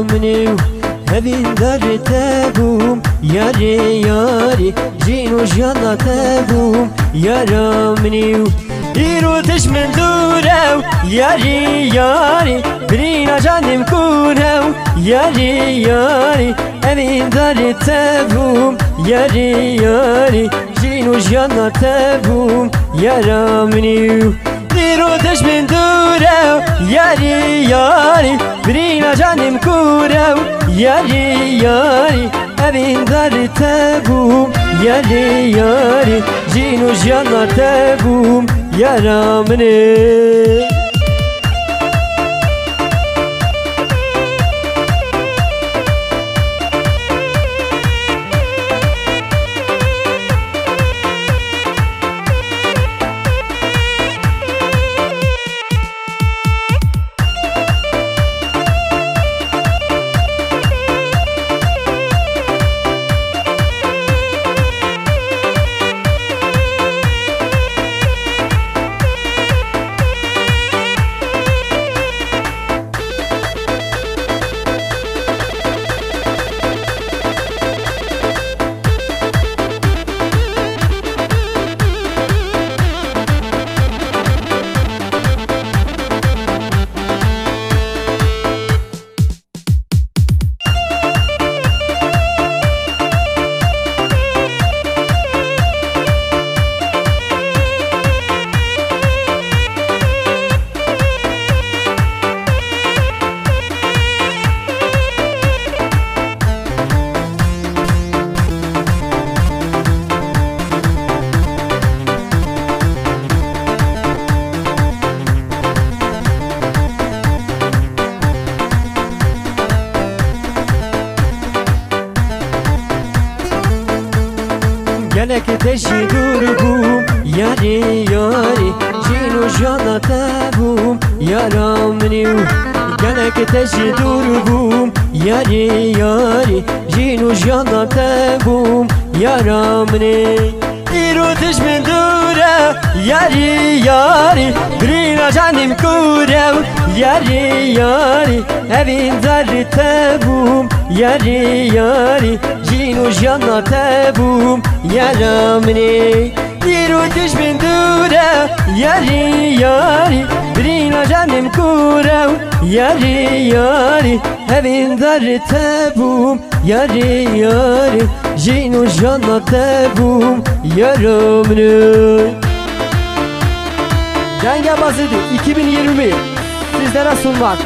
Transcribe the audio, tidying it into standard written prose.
منی و هەڤین دارێ تەبووم یارێ یاری ژین و ژیانا تەبووم یارا منی و ئیرۆ تش من دوورە و یاری یاری برینا جانم کوورە و یاری یاری ئەڤین دارێ تەبووم یاری یاری ژین و ژیانا تەبووم یارا منی و ئیرۆ تش من دوورە و یاری یاری برینا جانم کوورە و یاری یاری ئەڤین دارێ تەبووم یاری یاری ژین و ژیانا تەبووم یارا منێ. گەلێک تەژی دوور بووم یاری یاری ژین و ژیانا تەبووم یارا منی و گەلێک تەژی دوور بووم یاری یاری ژین و ژیانا تەبووم یارا منی ئیرۆ تش من دوورە یاری یاری برینا جانم کوورە و یاری یاری ئەڤین داری تەبووم یاری یاری ژین و ژیانا تەبووم یارا منی ئیرۆ تش من دوورە یاری یاری برینا جانم کوورە و یاری یاری ئەڤین داری تەبووم یاری یاری ژین و ژیانا تەبووم یارا منی. Denge Bazidi 2020 sizlere sunmak.